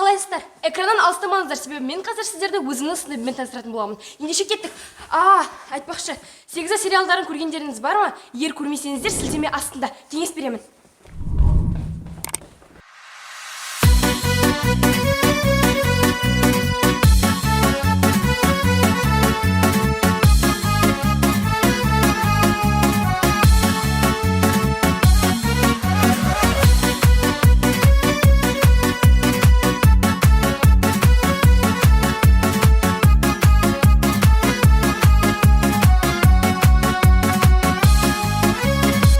Қалайсыздар? Экраннан алыстамаңыздар, себебі мен қазір сіздерді өзімнің сыныбыммен таныстыратын боламын. Ендеше кеттік. А, айтпақшы, 8 сериалдарын көргендеріңіз бар ма? Егер көрмесеңіздер, сілтеме астында. Кеңес беремін.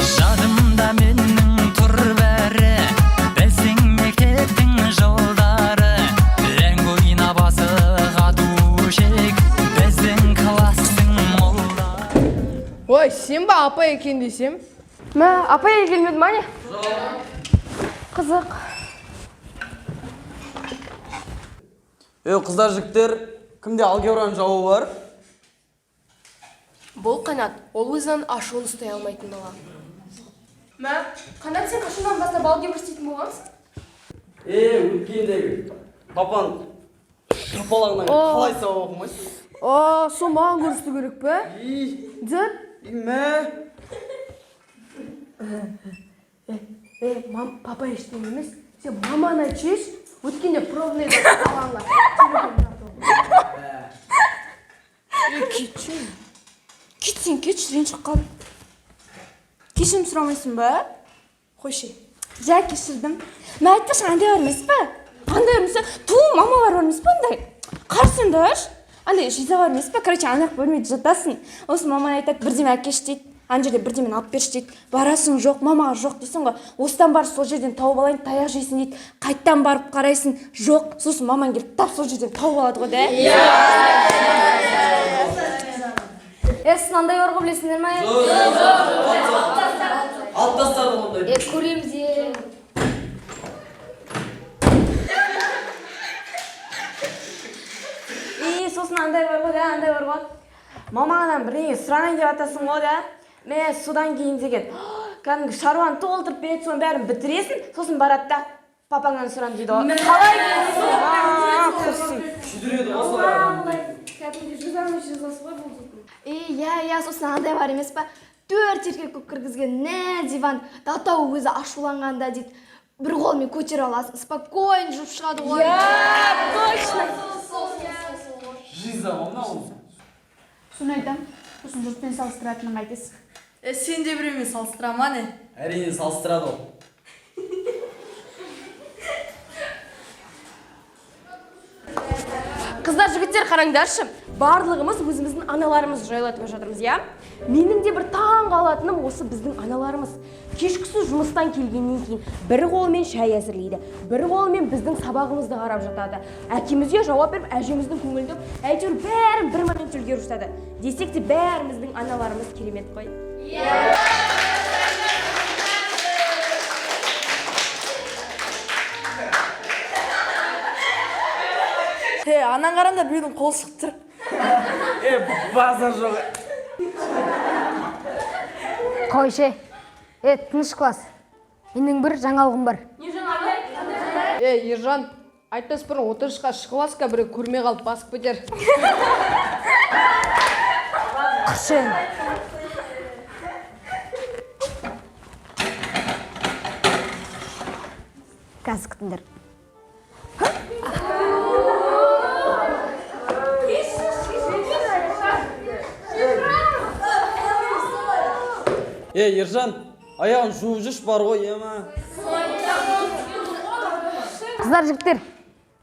Жадымда менің тұр бәрі, білсең, мектептің жылдары. Ләңгі ойнап, асық ату шек, біздің класстың молдары. Ой, сен ба, апай екен десем? Мә, апай келмеді ма, не? Қызық. Е, қыздар, жігіттер, кімде алгебраның жауабы бар? Бұл Қанат, ол өзінің ашуын ұстай алмайтын бала. Мә, Қанат, сен қашаннан бастап алгебра істейтін болғансың? Е, өткендегі папаң шапалағынан қалай сабақ оқымайсың? А, сол маған көрсету керек пе? И, Дед? и мә. Е, мам, папа ештеңе емес. Сен маманы айтшы, өткенде пробныйда папаңа телефон тартып. Е, кетші. Кетсең кетші, ренжіп қалдым. Кешірім сұрамайсың ба? Қойшы. Жә, кешірдім. Мә, айтпақшы, андай бар емес па? Андай бар емес па? Ту, мамалар бар емес па андай? Қарасаңдаршы. Андай жиза бар емес па? Короче, ана бөлмеде жатасың. Осы мамаң айтады, бірдеме әкелші дейді. Ана жерде бірдемені алып берші дейді. Барасың, жоқ, мамаға жоқ дейсің ғой. Осыдан барып сол жерден тауып алайын, таяқ жейсің дейді. Қайттан барып қарайсың, жоқ. Сосын мамаң келіп тап сол жерден тауып алады ғой да. Е, сіз мынандай бар ғой, білесіңдер ма? Алып тастадық ондай. Е, көреміз, е. И сосын андай бар ғой да, андай бар ғой. Мамаңнан бірдеңе сұрайын деп жатасың ғой да. Мә, содан кейін деген кәдімгі шаруаны толтырып береді, соның бәрін бітіресің, сосын барады да, папаңнан сұран дейді ғой. Қалай келесің? А, құрсын. Күйдіреді ғой солар адамды. Кәдімгі жизаның жизасы ғой бұл дейтін. Е, иә, иә, сосын андай бар емес па? Төрт еркек көп кіргізген нә диван. Датау өзі ашуланғанда дейді. Бір қолмен көтере аласың, спокойно жүріп шығады ғой. Иә, точно. Жиза ғой мынау. Соны айтам, сосын жұртпен салыстыратынын қайтесің? Е, сен де біреумен салыстыра ма, не? Әрине салыстырады ол. Қыздар, жігіттер, қараңдаршы. Барлығымыз өзіміздің аналарымыз жайлы айтып жатырмыз, иә? Менің де бір таң қалатыным осы біздің аналарымыз. Кешкісін жұмыстан келгеннен кейін бір қолымен шай әзірлейді, бір қолымен біздің сабағымызды қарап жатады. Әкемізге жауап беріп, әжеміздің көңілін тауып, әйтеуір бәрін бір моментте үлгеріп жатады. Десек те бәріміздің аналарымыз керемет қой. Е, анан қараңдар, біреудің қолы шығып тұр. Е, базар жоқ. Қойшы. Е, тыныш класс. Менің бір жаңалығым бар. Е, Ержан, айтпас бұрын отырысқа шығып, біреу көрмей қалып басып кетер. Құрсын. Қазір күтіңдер. Е, Ержан, аяғын жуып жүрші бар ғой, ема. Қыздар, жігіттер,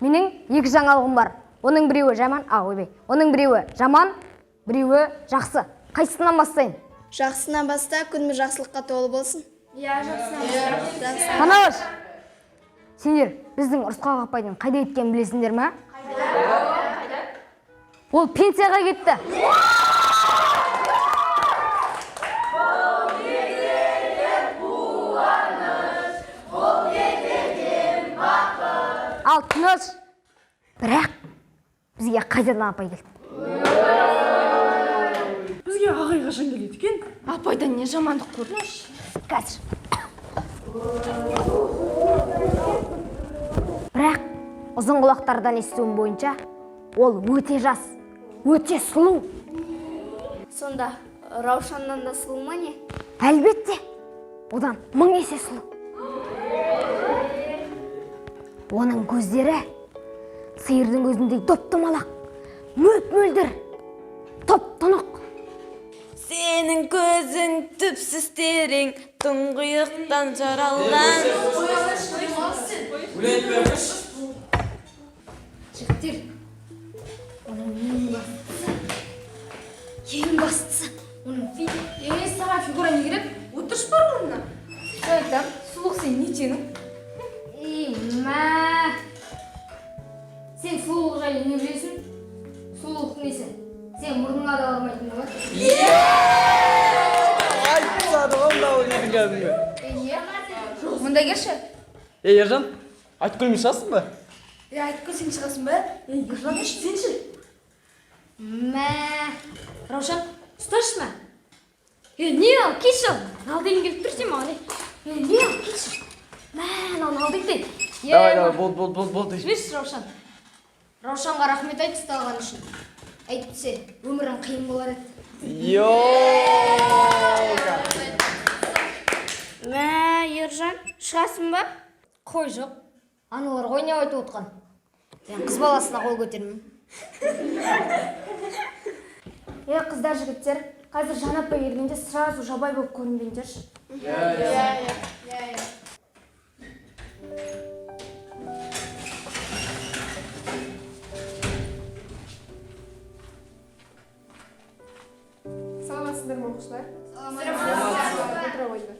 менің екі жаңалығым бар. Оның біреуі жаман, а, ойбай. Оның біреуі жаман, біреуі жақсы. Қайсысынан бастайын? Жақсысынан баста, күніміз жақсылыққа толы болсын. Иә, жақсысынан. Қанауыш, сендер біздің Ұрысқақ апайдың қайда кеткенін білесіңдер ма? Қайда? Ол пенсияға кетті. Ал тыныш. Бірақ бізге қайтадан апай келді. Бізге ағай қашан келеді екен? Апайдан не жамандық көрдің? Қазір. Бірақ Ұзын құлақтардан естуім бойынша, ол өте жас, өте сұлу. Сонда Раушаннан да сұлу ма, не? Әлбетте, одан мың есе сұлу. Оның көздері сиырдың көзіндей доп домалақ, мөп мөлдір, топ тұнық. Сенің көзің түпсіз терең тұңғиықтан жаралған. Өлең айтпай ақ қойшы. Жігіттер, оның ең бастысы, оның Е, саған фигура не керек? Отыршы бар орнына. Мен айтам, сұлулық сен не тенің? Ей, мә! Сен сұлулық жайлы не білесің? Сұлулық несі? Сен мұрныңа да алмайтын ғой. Айтып тастады ғой мынау дедің кәдімгі. Мұнда келші. Е, Ержан, Айтгүлмен шығасың ба? Е, Айтгүл, сен шығасың ба? Е, Ержан, сен ше? Мә! Раушан, ұсташы, мә! Е, не ал, келші, ал дегің келіп тұр сен маған, е. Е, не ал, келші. Мә, мынауны ал дейді. Давай, давай, болды, болды, болды, болды. Жіберші, Раушан. Раушанға рахмет айт ұсталған үшін. Әйтпесе, өмірің қиын болар еді. Йоу! Мә, Ержан, шығасың ба? Қой, жоқ. Аналар ғой не айтып отқан. Мен қыз баласына қол көтермеймін. Е, қыздар, жігіттер, қазір Жан апай келгенде сразу жабай болып көрінбеңдерші. Иә. Саламатсыздар ма, оқушылар? Отыра қойыңдар.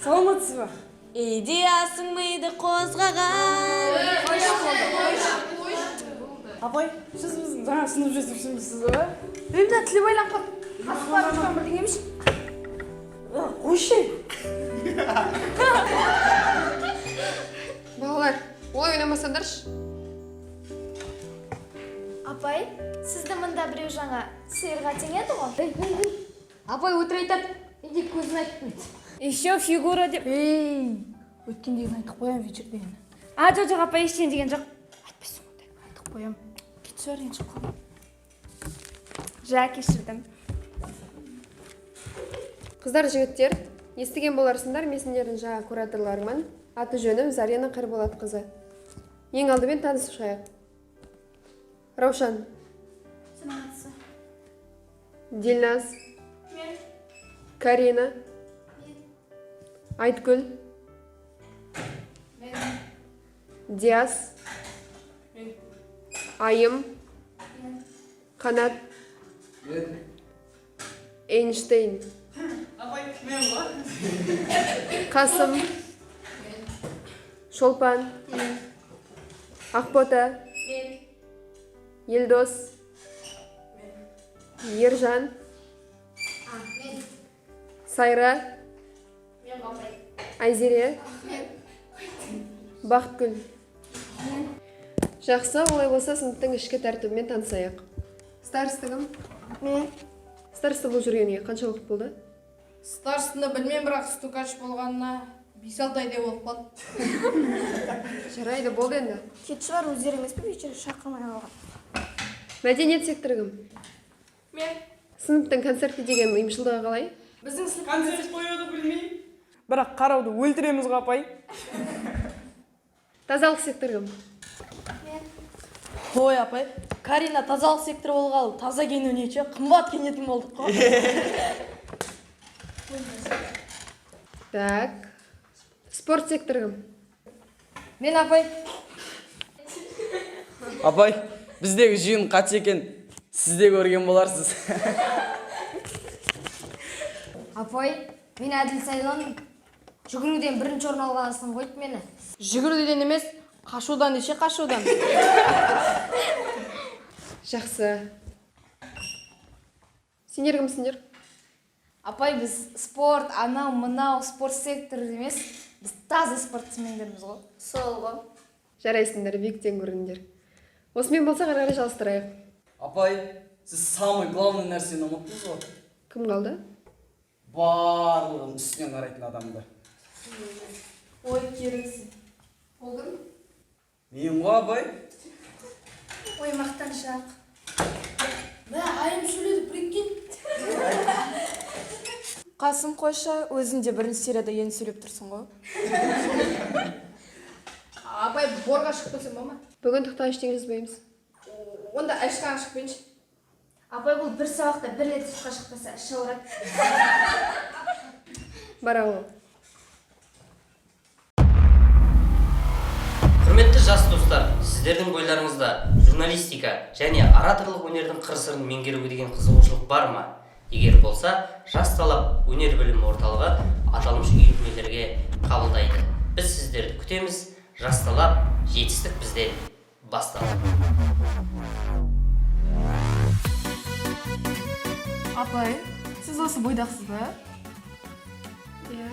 Саламатсыз ба? Идеясың миды қозғаған. Апай, сіз біздің жаңа сынып жетекшімізсіз ба? Е, мына тілі байланып қалды. Қасық барып тұрған бірдеңе емес. Қойшы. Балалар, олай ойнамасаңдаршы. Апай, сізді мында біреу жаңа сиырға теңеді ғой. Апай өтірік айтады. Мен тек көзін айттым. Еще фигура деп. Ей, өткендегіні айтып қоямын вечердегіні. А, жоқ, жоқ, апай, ештеңе деген жоқ. Айтпайсың ондай, айтып қоямын. Кетші, ренжіп қалма. Жа, кешірдім. Қыздар, жігіттер, естіген боларсыңдар, мен сендердің жаңа кураторларыңмын. Аты жөнім Зарина Қырболатқызы. Ең алдымен танысып шығайық. Раушан. Дильназ. Карина. Айткүл. Диас. Айым. Қанат. Эйнштейн. Апай, мен ғой. Қасым. Шолпан. Ақбота. Елдос. Ержан. Сайра. Айзере. Бақытгүл. Жақсы, олай болса, сыныптың ішкі тәртібімен танысайық. Староста кім? Мен. Староста болып жүргенге қанша уақыт болды? Старостаны білмеймін, бірақ стукач болғанына 5-6 айдай болып қалды. Жарайды, болды енді. Кетші бар, өздері емес пе вечер шақырмай қалған? Мәдениет секторы кім? Мен. Сыныптың концертке деген ұйымшылдығы қалай? Біздің сынып Концерт қоюды білмеймін. Бірақ қарауды өлтіреміз ғой, апай. Тазалық секторы кім? Ой, апай, Карина тазалық секторы болғалы таза киіну неше қымбат киінетін болдық қой. Так. Спорт секторы кім? Мен, апай. Апай, біздегі жиын қате екен. Сіз де көрген боларсыз. Апай, мен әділ сайландым. Жүгіруден бірінші орын алғасын қойды мені. Жүгіруден емес, қашудан неше, қашудан. Жақсы. Сендер кімсіңдер? Апай, біз спорт, анау, мынау, спорт секторы емес, біз таза спортсмендерміз ғой. Сол ғой. Жарайсыңдар, биіктен көріндіңдер. Осымен болса, ары қарай жалғастырайық. Апай, сіз самый главный нәрсені ұмыттыңыз ғой. Кім қалды? Барлығын үстінен қарайтын адамды. Ой, керексің. Мен ғой, апай. Ой, мақтаншақ. Мә, Айым сөйледі, прикинь. Қасым, қойшы, өзің де бірінші серияда енді сөйлеп тұрсың ғой. Апай, борға шығып келсем бола ма? Бүгін тоқта, ештеңе жазбаймыз. Онда әшқаға шығып келейінші. Апай, бұл бір сабақта бір рет сыртқа шықпаса, іші ауырады. Бара ғой. Құрметті жас достар, сіздердің бойларыңызда журналистика және ораторлық өнердің қыр сырын меңгеруге деген қызығушылық бар ма? Егер болса, Жас талап өнер білім орталығы аталмыш үйірмелерге қабылдайды. Біз сіздерді күтеміз. Жас талап, жетістік бізден басталады. Апай, сіз осы бойдақсыз ба? Иә.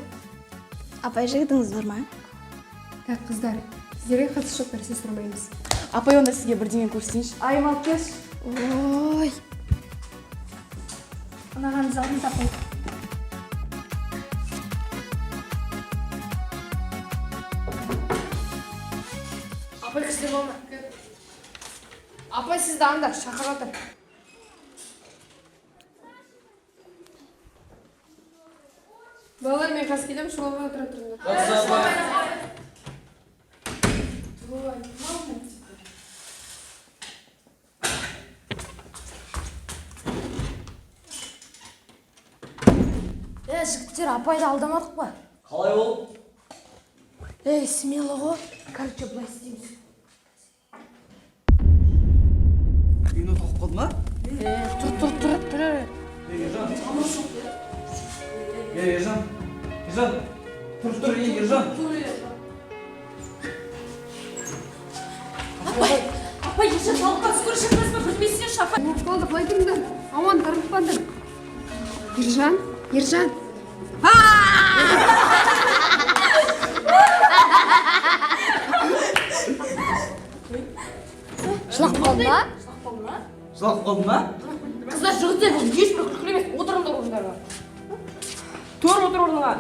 Апай, жігітіңіз бар ма? Так, қыздар, сіздерге қатысы жоқ нәрсе сұрамаймыз. Апай, онда сізге бірдеңе көрсетейінші. Айым, алып келші. Ой. Ұнағаныңыз алдыңыз, апай. Апай, кірсе бола ма? Апай, сізді анда шақырып жатыр. Балалар, мен қазір келемін, шуламай отыра тұрыңдар. Жақсы, апай. Ой, мама. Е, жігіттер, апайды алдамадық па? Қалай ол? Ей, смело ғой. Короче, былай істейміз. Үйіне тоқып қалды ма? Тұр, тұр, тұр, тұр. Ей, Ержан. Ей, Ержан. Ержан. Тұр, тұр, ей, Ержан. Апай, апай, Ержан талыққа скорый шақырасыз ба? Көмектесіңізші, апай. Не болды, былай тұрыңдар. Аман, тартпаңдар. Ержан, Ержан. Жылап қалды ма? Жылап қалды ма? Қыздар, жігіттер, бұл ешбір күлкілі емес. Отырыңдар орындарыңа. Тұр, отыр орныңа.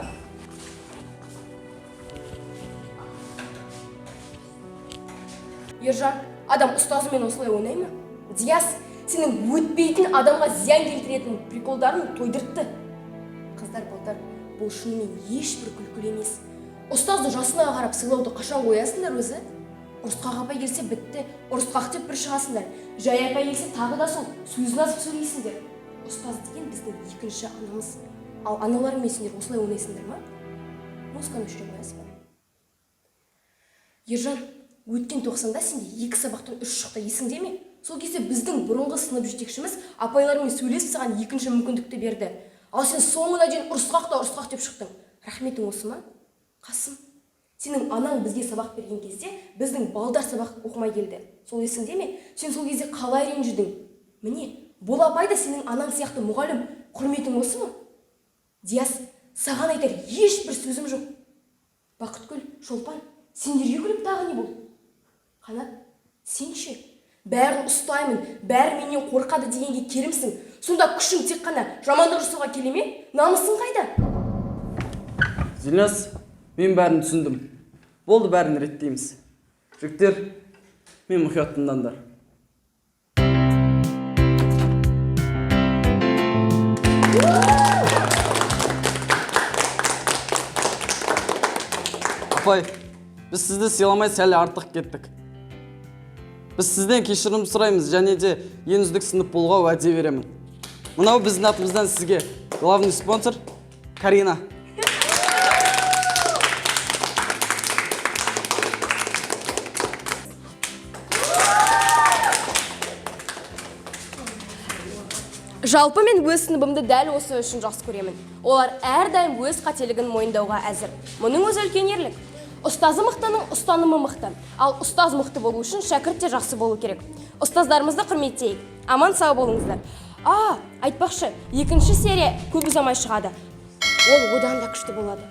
Ержан, адам ұстазымен осылай ойнай ма? Диас, сенің өтпейтін, адамға зиян келтіретін приколдарың тойдыртты. Қыздар, балдар, бұл шынымен ешбір күлкілі емес. Ұстазды жасына қарап сыйлауды қашан қоясыңдар өзі? Ұрысқақ апай келсе, бітті, ұрысқақ деп бір шығасыңдар. Жай апай келсе, тағы да сол сөзін асып сөйлейсіңдер. Ұстаз деген біздің екінші анамыз. Ал аналарыңмен сендер осылай ойнайсыңдар ма? Музыканы өшіре қоясыз ба? Ержан, өткен тоқсанда сенде екі сабақтан үш шықты, есіңде ме? Сол кезде біздің бұрынғы сынып жетекшіміз апайлармен сөйлесіп, саған екінші мүмкіндікті берді. Ал сен соңына дейін ұрысқақ та ұрысқақ деп шықтың. Рахметің осы ма? Қасым, сенің анаң бізге сабақ берген кезде біздің балдар сабақ оқымай келді. Сол есіңде ме? Сен сол кезде қалай ренжідің? Міне, бұл апай да сенің анаң сияқты мұғалім. Құрметің осы ма? Диас, саған айтар ешбір сөзім жоқ. Бақытгүл, Шолпан, сендерге күліп тағы не болды? Қанат, сен ше? Бәрін ұстаймын, бәрі менен қорқады дегенге керімсің. Сонда күшің тек қана жамандық жасауға келе ме? Намысың қайда? Зілназ, мен бәрін түсіндім. Болды, бәрін реттейміз. Жігіттер, мен мұқият тыңдаңдар. Апай, біз сізді сыйламай сәл артық кеттік. Біз сізден кешірім сұраймыз және де ең үздік сынып болуға уәде беремін. Мынау біздің атымыздан сізге, главный спонсор Карина. Жалпы, мен өз сыныбымды дәл осы үшін жақсы көремін. Олар әрдайым өз қателігін мойындауға әзір. Мұның өзі үлкен ерлік. Ұстазы мықтының ұстанымы мықты. Ал ұстаз мықты болу үшін шәкірт те жақсы болу керек. Ұстаздарымызды құрметтейік. Аман сау болыңыздар. А, айтпақшы, екінші серия көп ұзамай шығады. Ол одан да күшті болады.